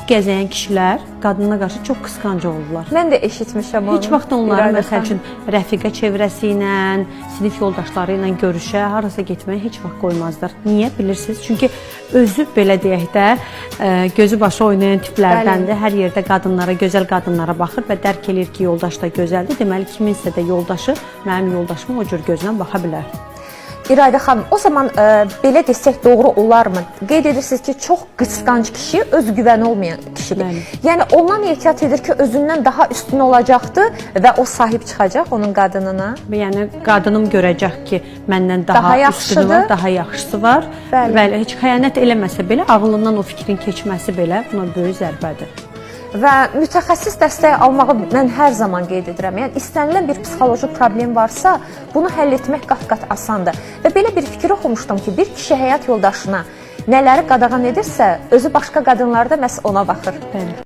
Çox gəzəyən kişilər qadına qarşı çox qısqanc olurlar. Mən də eşitmişəm onu. Heç vaxt onları İradə məsəl xanım. üçün rəfiqə çevrəsi ilə, sinif yoldaşları ilə görüşə, harasa getməyə heç vaxt qoymazlar. Niyə bilirsiniz? Çünki özü belə deyək də, gözü başı oynayan tiplərdəndir. Hər yerdə qadınlara, gözəl qadınlara baxır və dərk eləyir ki, yoldaş da gözəldir. Deməli kiminsə də yoldaşı mənim yoldaşıma o cür gözlə baxa bilər. İradə xanım, o zaman belə desək doğru olarmı? Qeyd edirsiniz ki, çox qısqanc kişi öz güvəni olmayan kişidir. Bəli. Yəni ondan ehtiyat edir ki, özündən daha üstün olacaqdı və o sahib çıxacaq onun qadınına. Yəni qadınım görəcək ki, məndən daha, Daha üstünü var, yaxşıdır. daha yaxşısı var. Bəli. Bəli, heç xəyanət eləməsə belə ağlından o fikrin keçməsi belə buna böyük zərbədir. Və mütəxəssis dəstəyi almağı mən hər zaman qeyd edirəm. Yəni istənilən bir psixoloji problem varsa, bunu həll etmək qat-qat asandır. Və belə bir fikir oxumuşdum ki, bir kişi həyat yoldaşına nələri qadağan edirsə, özü başqa qadınlarda məhz ona baxır. Bəli.